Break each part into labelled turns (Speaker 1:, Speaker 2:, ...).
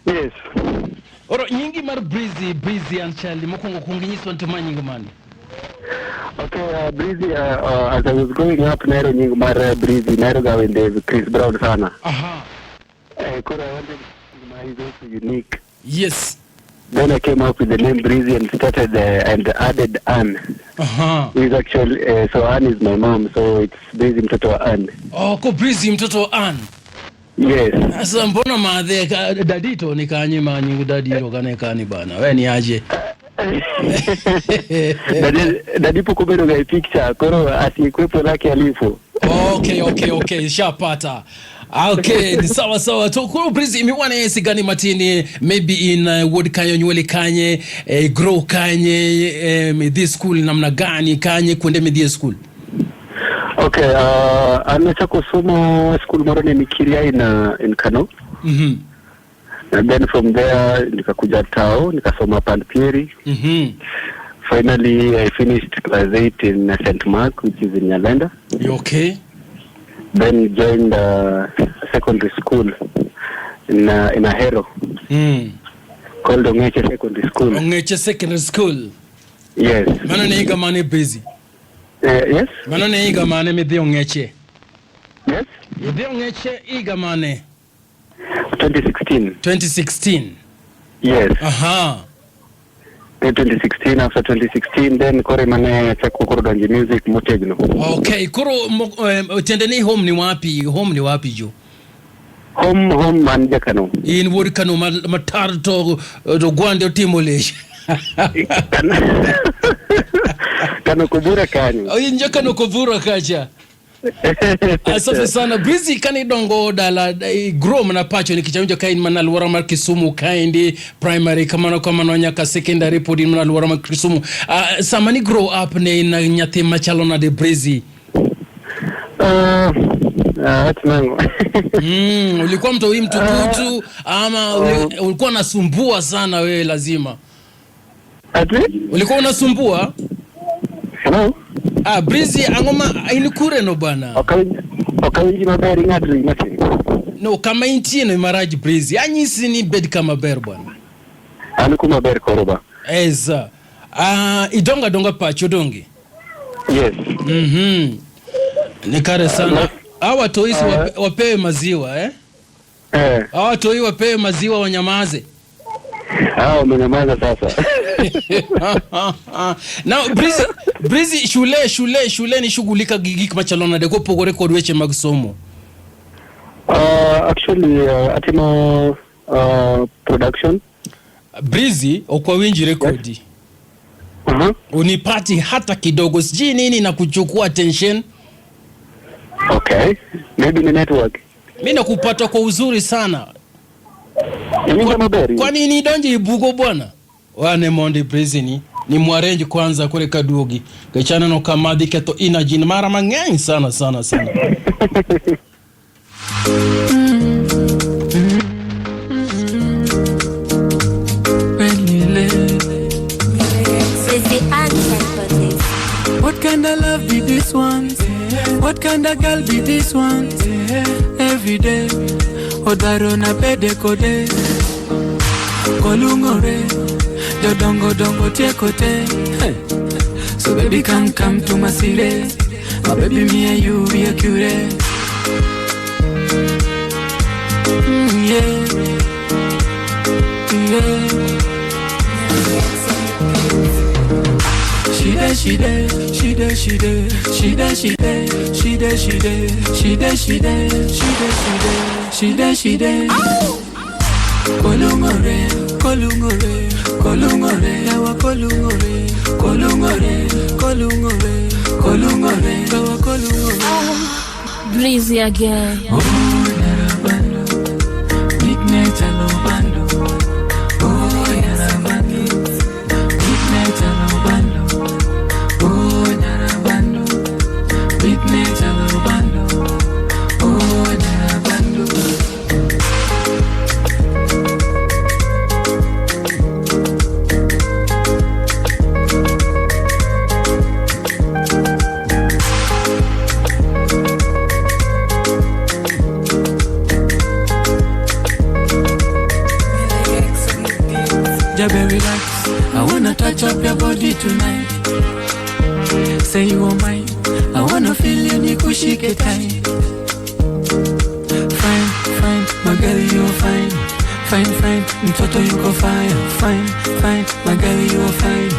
Speaker 1: Yes.
Speaker 2: Oro nyingi mar Breezy, Breezy and Charlie mokwongo kuong inyiswa ni to ma nying mane?
Speaker 1: Okay, Breezy, as I was growing up, nahero nying mar Breezy, nahero ga wende Chris Brown sana.
Speaker 2: Aha.
Speaker 1: Koro I wanted ma is also unique.
Speaker 2: Yes.
Speaker 1: Then I came up with the name Breezy and started and added Ann.
Speaker 2: Aha.
Speaker 1: Who is actually, so Ann is my mom, so it's Breezy mtoto wa Ann.
Speaker 2: Oh, ko Breezy mtoto wa Ann.
Speaker 1: Yes.
Speaker 2: Sasa mbona madhe dadito ni kanye ma nying dadiro kane kani bana. We ni aje?
Speaker 1: Daddy pok obedo ga e picture, koro asiyekuwepo lake alipo.
Speaker 2: Okay, shapata. Okay, ni sawa sawa. To koro Breezy imiwane sigani matini maybe in ward kanyo nywele kanye grow kanye midhi school namna gani kanye kuende midhi school.
Speaker 1: Okay, an nachako somo school moro ni Mikiria in Kano. And then from there nikakuja Tao, nikasoma Panpieri. Finally I finished class 8 in St. Mark, which is in Nyalenda.
Speaker 2: You okay?
Speaker 1: Then joined secondary school in Ahero. Called Ongeche Secondary School.
Speaker 2: Ongeche Secondary School.
Speaker 1: Yes.
Speaker 2: Mano ne higa mane Breezy?
Speaker 1: Yes.
Speaker 2: Mano ne higa mane midhi Ongeche?
Speaker 1: Yes.
Speaker 2: Idhi Ongeche higa mane?
Speaker 1: 2016.
Speaker 2: 2016.
Speaker 1: Yes.
Speaker 2: Aha.
Speaker 1: Then 2016, after 2016 then kore mane achako koro donjo music motegno.
Speaker 2: Okay, koro tiende ni home ni wapi? Home ni wapi jo?
Speaker 1: Home man Jakano.
Speaker 2: In wuod Kano matar to gwande otimo leche.
Speaker 1: Kano kubura kanyo.
Speaker 2: Oh, in Jakano kubura kacha. Asante sana Breezy, kane idongo dala grow mana pacho nikech awinjo ka in mana alwora mar Kisumu kaendi primary kamano kamano nyaka secondary pod in mana alwora mar Kisumu. Sama ni grow up ne in nyathi machalo nade Breezy?
Speaker 1: Wach nang'o?
Speaker 2: Ulikuwa mtu mtukutu ama ulikuwa unasumbua sana wewe lazima?
Speaker 1: Ati?
Speaker 2: Ulikuwa unasumbua?
Speaker 1: Hello?
Speaker 2: Breezy, ang'o ma in kure no bana?
Speaker 1: Ok awinji maber, ing'adri matin.
Speaker 2: No, kama intie no marach Breezy. Anyisi ni bed kama ber bwana.
Speaker 1: An kuma ber koro ba.
Speaker 2: Eza. Idonga donga pacho donge?
Speaker 1: Yes.
Speaker 2: Ni kare sana. Hawa toi si wapewe maziwa eh? Hawa toi wapewe maziwa wanyamaze.
Speaker 1: Hao wamenyamaza sasa.
Speaker 2: Now Breezy shule ni shughulika gi gik machalo nade kopogore kod weche mag somo?
Speaker 1: Actually, atimo production.
Speaker 2: Breezy, ok wawinjre kodi.
Speaker 1: Yes. Uh-huh.
Speaker 2: Unipati hata kidogo, sijui nini na kuchukua attention.
Speaker 1: Okay, maybe ni network.
Speaker 2: Mimi nakupata kwa uzuri sana.
Speaker 1: Iwinjo maber?
Speaker 2: Kwa nini donje ibugo bwana? Wane mondi Breezy ni mwarenji kwanza kore kaduogi. Kechana no kamadhi keto energy ni mara mang'eny sana sana sana.
Speaker 3: What kind of love be this one? What kind of girl be this one? Every day, odaro na bede kode, kolungore, jodongo dongo tieko te. Hey. So baby come, come to my city. My baby me and you we are cure. Yeah. Yeah. She there, she there, she there, she there, she there, she there, she there, she there, she there, she there, she there, she there, she there, she there. Kolungore, kolungore, kolungore, yawa kolungore, kolungore, kolungore, kolungore, yawa kolungore.
Speaker 4: Breezy again.
Speaker 3: Oh, narabando, big nature lo bando. Oh, narabando, big nature lo bando. Oh, narabando, big nature lo bando. Oh, narabando. Jabe relax, I wanna touch up your body tonight. Say you are mine, I wanna feel you nikushike tight. Fine, fine, my girl you are fine. Fine, fine, mtoto yuko fire. Fine, fine, my girl you are fine.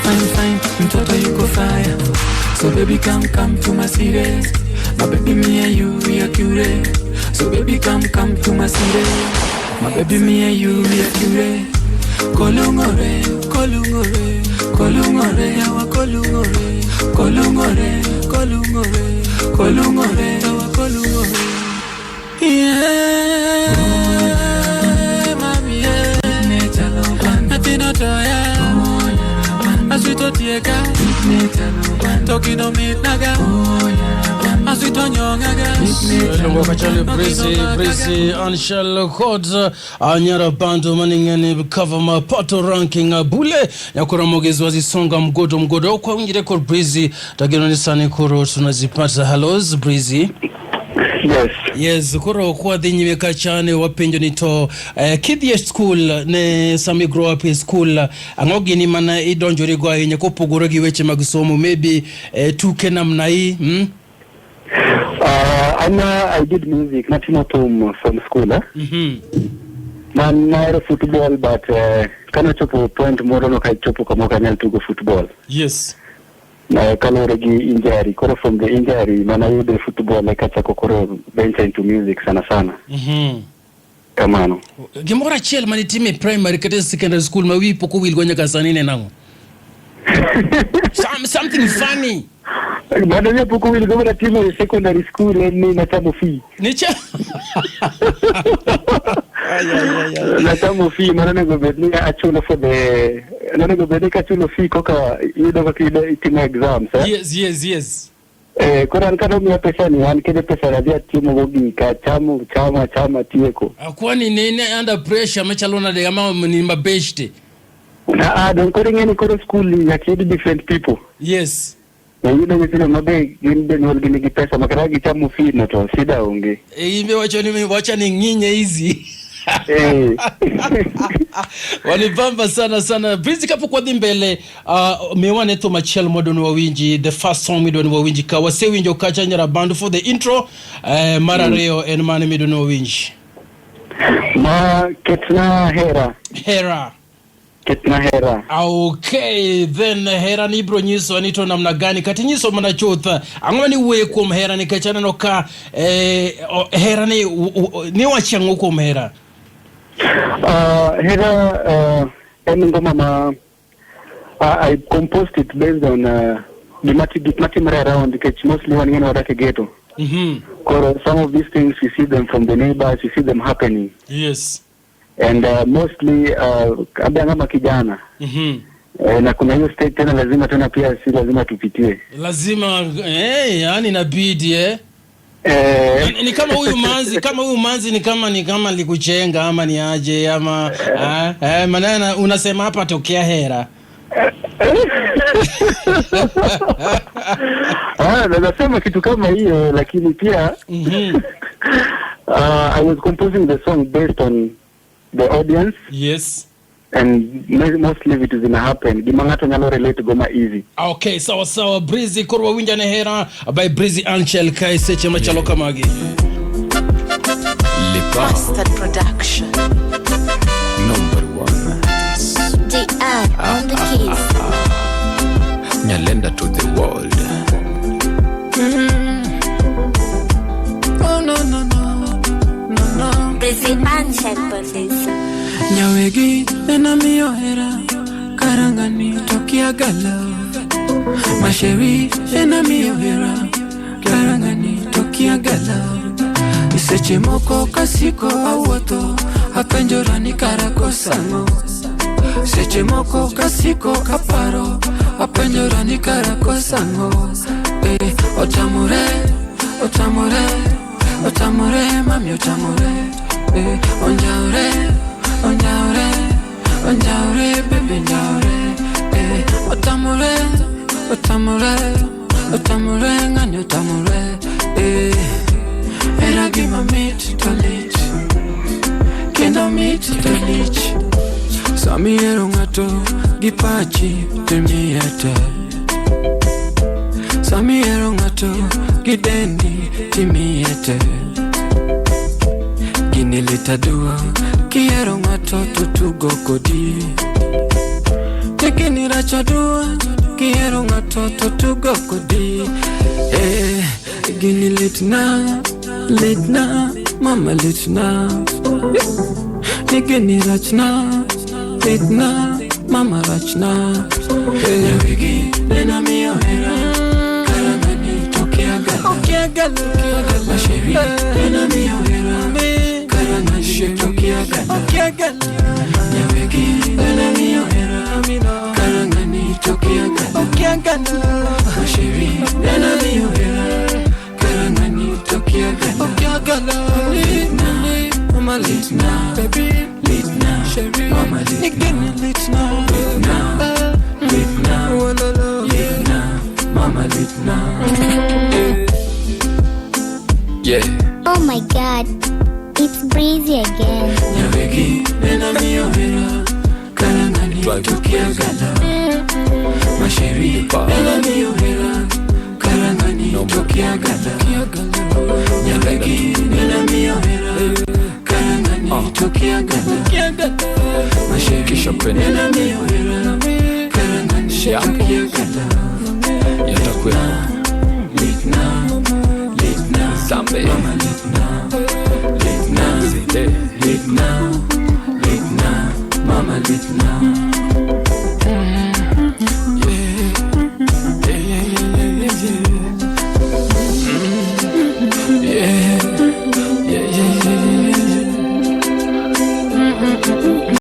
Speaker 3: Fine, fine, mtoto yuko fire. So baby come, come to my city. My baby me and you, we are cure. So baby come, come to my city. My baby me and you, we are cure. Kolungore, kolungore, kolungore, yawa kolungore. Kolungore, kolungore, kolungore, yawa kolungore. Yeah, mami, yeah. Nothing otoya. Aswito tieka. Tokino mitnaga. Aswito nyongaga.
Speaker 2: Longo kachali Breezy, Breezy Anshel Codes anyara bando maningeni cover mapato ranking bule yakora mogezi wazisonga mgodo mgodo kwa wingi record Breezy tageno ni sani koro tunazipata. Hellos Breezy.
Speaker 1: Yes.
Speaker 2: Yes, koro kwa dhi nyime kachane wapenjo ni to kidhi e school ne sami grow up e school ang'o gini mana idonjori go ahinya kopogore gi weche mag somo, maybe tuke namna hii?
Speaker 1: Ana I did music natimo thum from school, eh? Man nahero football, but kanochopo point moro nokachopo kama ok anyal tugo football. Na kaluwore gi injury, koro from the injury manayudo e football eka achako koro venture into music sana sana. Kamano.
Speaker 2: Gimoro achiel manitimo e primary kata e secondary school ma wiyi pok owilgo nyaka sani ne nang'o? Something funny.
Speaker 1: Bado wiya pok owilgo manatimo e secondary school en ni nachamo fee.
Speaker 2: Nicha
Speaker 1: Nachamo fee mano onego bed ni achulo for the nonego bed ni kachulo fee koka iyudo kaka iyudo itimo exams, eh?
Speaker 2: Yes.
Speaker 1: Eh, koro an kane omiya pesa ni an kede pesa ni adhi atimogo gika chamo chama chama tieko.
Speaker 2: Kwani ne under pressure machalo nade ama ni mabeshte?
Speaker 1: Ah, ah, dong koro ing'e ni koro school nyaka iyud different people. Iyudo nyithindo mabe gin jonyuolgi nigi pesa ma kata gichamo fee no to shida onge.
Speaker 2: E, imbe wacho ni wacha ni ng'inye hizi.
Speaker 1: Eh.
Speaker 2: Walibamba sana sana. Breezy, kapok wadhi mbele, miwa ne thum achiel modwa ni wawinji, the first song midwa ni wawinji ka wasewinjo kacha nyara bandu for the intro, mar ariyo en mane midwa ni wawinji?
Speaker 1: Ma ketna hera.
Speaker 2: Hera.
Speaker 1: Ketna hera.
Speaker 2: Okay, then hera ni ibro nyiso ni to namna gani kata inyiso mana chuth ang'o ni wuoye kuom hera nikech aneno ka hera ni ni wacho ang'o kuom hera?
Speaker 1: Hera en ngoma ma I composed it based on gima gik matimore around nikech mostly wan ng'eny wadak e ghetto. Koro some of these things we see them from the neighbors, we see them happening. And mostly labda kama kijana na kuna hiyo state tena lazima tena pia si lazima tupitie.
Speaker 2: Lazima, yani inabidi, eh?
Speaker 1: Eh.
Speaker 2: Ni kama huyu manzi, kama huyu manzi ni kama likuchenga ama ni aje ama maana unasema hapa tokea hera.
Speaker 1: Ah, naweza sema kitu kama hiyo lakini pia I was composing the song based on the audience and mostly vitu zina happen gima ng'ato nyalo relate go ma easy.
Speaker 2: Okay, sawa sawa Breezy, koro wawinja ne hera by Breezy Anchel kae seche machalo kamagi.
Speaker 4: Bastard Production.
Speaker 3: Number one.
Speaker 4: DR on the keys.
Speaker 3: Nyalenda to the world. Oh no no no no no.
Speaker 4: Breezy Anchel producer.
Speaker 3: Nyawegi ena miyo hera karangani tokia gala. Masheri ena miyo hera karangani tokia gala. Seche moko kasiko awuotho apenjora ni kara kosango. Seche moko kasiko kaparo apenjora ni kara kosango. Eh, otamore, otamore, otamore, mami otamore. Eh, onjaure, onjaure, onjaure, baby njaure. Eh, otamore, otamore, otamore, ngani otamore. Eh, era gima mit to lich, kendo mit to lich. Sami Samihero ng'ato gi pachi timiye te. Samihero ng'ato gi dendi timiye te. Gini lit aduwa kihero ng'ato to tugo kodi. Gini rach aduwa kihero ng'ato to tugo kodi. Eh, gini litna, litna, mama litna. Gini rachna, litna, mama rachna. Nyawegi nena miyo hera, karangani tokiagala. Masheri nena miyo hera, karangani tokiagala. Nyawegi nena miyo hera, karangani tokiagala. Masheri nena miyo hera, karangani tokiagala. Litna, mama litna, baby litna, mama litna, litna, litna, litna, mama litna. Yeah.
Speaker 5: Oh my God, it's Breezy again.
Speaker 3: Nyawegi nena miyo hera, karangani tokiagala. Masheri nena miyo hera, karangani tokiagala. Nyawegi nena miyo hera, karangani tokiagala. Masheri nena miyo hera, karangani tokiagala. Litna, litna, litna, mama litna, litna, litna,